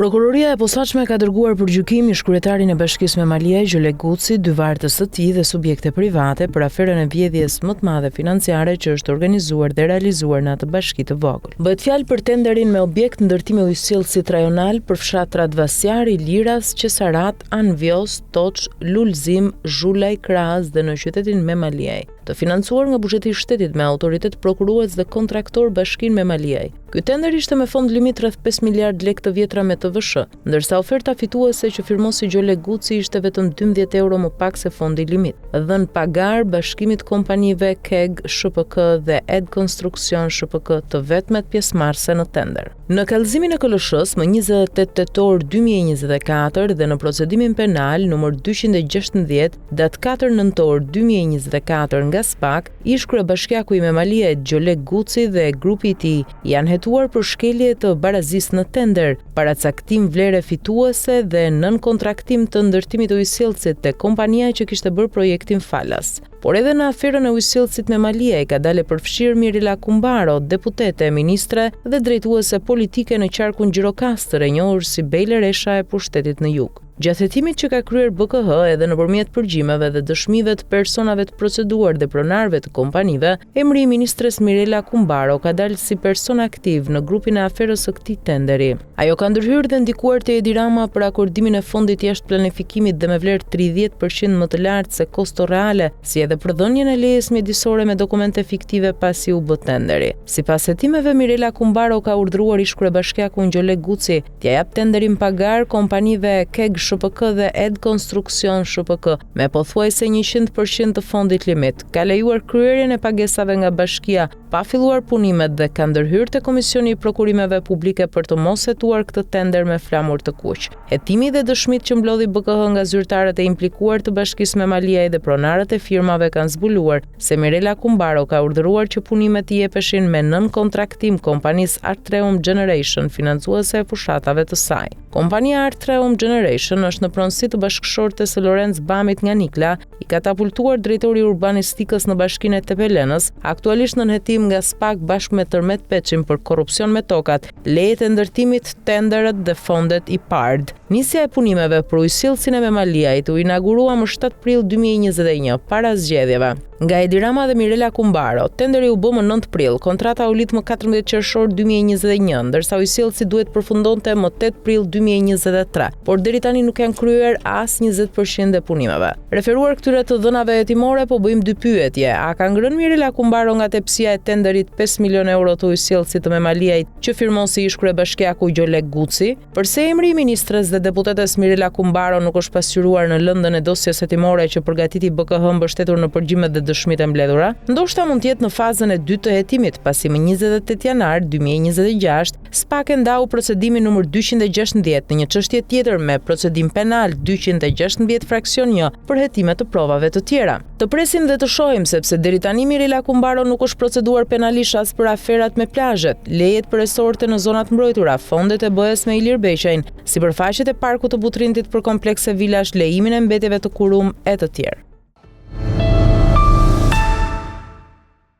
Prokuroria e Posaçme ka dërguar për gjykim ish-kryetarin e Bashkisë Memaliaj, Gjolek Guci, dy vartës të tij dhe subjekte private për aferën e vjedhjes më të madhe financiare që është organizuar dhe realizuar në atë bashki të vogël. Bëhet fjalë për tenderin me objekt ndërtimi i ujësjellësit rajonal për fshatrat Vasjar, Iliras, Qesarat, Anë Vjosë, Toç, Lulzim, Zhulaj, Krahës dhe në qytetin Memaliaj, të financuar nga buxheti i shtetit me autoritet prokurues dhe kontraktor Bashkinë Memaliaj. Ky tender ishte me fond limit rreth 5 miliardë lekë të vjetra me TVSH, ndërsa oferta fituese që firmosi Gjolek Guci ishte vetëm 12 euro më pak se fondi limit, dhënë pa garë bashkimit të kompanive KEG SHPK dhe Ed Konstruksion SHPK të vetmet pjesëmarrëse në tender. Në kallëzimin e KLSH-së më 28 tetor 2024 dhe në procedimin penal numër 216 datë 4 nëntor 2024 nga SPAK, Ish-kryebashkiaku i Memaliajt, Gjolek Guci dhe grupi i tij janë hetuar për shkelje të barazisë në tender, paracaktim vlere fituese dhe nënkontraktim të ndërtimit të ujësjellësit te kompania që kishte bërë projektin falas. Por edhe në aferën e ujësjellësit Memaliaj ka dalë e përfshirë Mirela Kumbaro, deputete, ministre dhe drejtuese politike në qarkun Gjirokastër e njohur si bejleresha e pushtetit në jug. Gjatë hetimit që ka kryer BKH edhe nëpërmjet përgjimeve dhe dëshmive të personave të proceduar dhe pronarëve të kompanive, emri i ministres Mirela Kumbaro ka dalë si person aktiv në grupin e aferës së këtij tenderi. Ajo ka ndërhyrë dhe ndikuar te Edi Rama për akordimin e fondit jashtë planifikimit dhe me vlerë 30 për qind më të lartë se kosto reale, si edhe për dhënien e lejes mjedisore me dokumente fiktive pasi u bë tenderi. Sipas hetimeve, Mirela Kumbaro ka urdhëruar ish-kryebashkiakun Gjolek Guci T'ia japë tenderin pa garë kompanive KEG SHPK dhe Ed Konstruksion SHPK me pothuajse 100% të fondit limit, ka lejuar kryerjen e pagesave nga bashkia pa filluar punimet dhe ka ndërhyrë te Komisioni i Prokurimeve Publike për të mos hetuar këtë tender me flamur të kuq. Hetimi dhe dëshmitë që mblodhi BKH nga zyrtarët e implikuar të Bashkisë Memaliaj dhe pronarët e firmave kanë zbuluar se Mirela Kumbaro ka urdhëruar që punimet t'i jepeshin me nënkontraktim kompanisë Artreum Generation, financuese e fushatave të saj. Kompania Artreum Generation është në pronësi të bashkëshortes së Lorenc Bamit nga Nikla, i katapultuar drejtor i urbanistikës në bashkinë e Tepelenës, aktualisht nën hetim nga SPAK bashkë me Tërmet Peçin për korrupsion me tokat, lejet e ndërtimit, tenderët dhe fondet IPARD. Nisja e punimeve për ujësjellësin e Memaliajt u inaugurua më 7 prill 2021, para zgjedhjeve. Nga Edi Rama dhe Mirela Kumbaro, tenderi u bë më 9 prill, kontrata u lidh më 14 qershor 2021, ndërsa ujësjellësi duhet përfundonte më 8 prill 2023, por deri tani nuk janë kryer as 20% e punimeve. Referuar këtyre të dhënave hetimore, po bëjmë dy pyetje. A ka ngrënë Mirela Kumbaro nga tepsia e tenderit 5 milion euro të ujësjellësit të Memaliajt që firmosi ish-kryebashkiaku Gjolek Guci? Përse emri i ministres dhe deputetes Mirela Kumbaro nuk është pasqyruar në lëndën e dosjes hetimore që përgatiti BKH mbështetur në përgjimet dhe dëshmitë e mbledhura? Ndoshta mund të jetë në fazën e dytë të hetimit, pasi më 28 janar 2026, SPAK e ndau procedimin numër 216 në një çështje tjetër me procedim penal 216 fraksion 1 për hetime të provave të tjera. Të presim dhe të shohim, sepse deri tani Mirela Kumbaro nuk është proceduar penalisht as për aferat me plazhet, lejet për resorte në zonat e mbrojtura, fondet e BE-së me Ilir Beqajn, sipërfaqet e parkut të Butrintit për komplekse vilash, lejimin e mbetjeve të Kurum e të tjerë.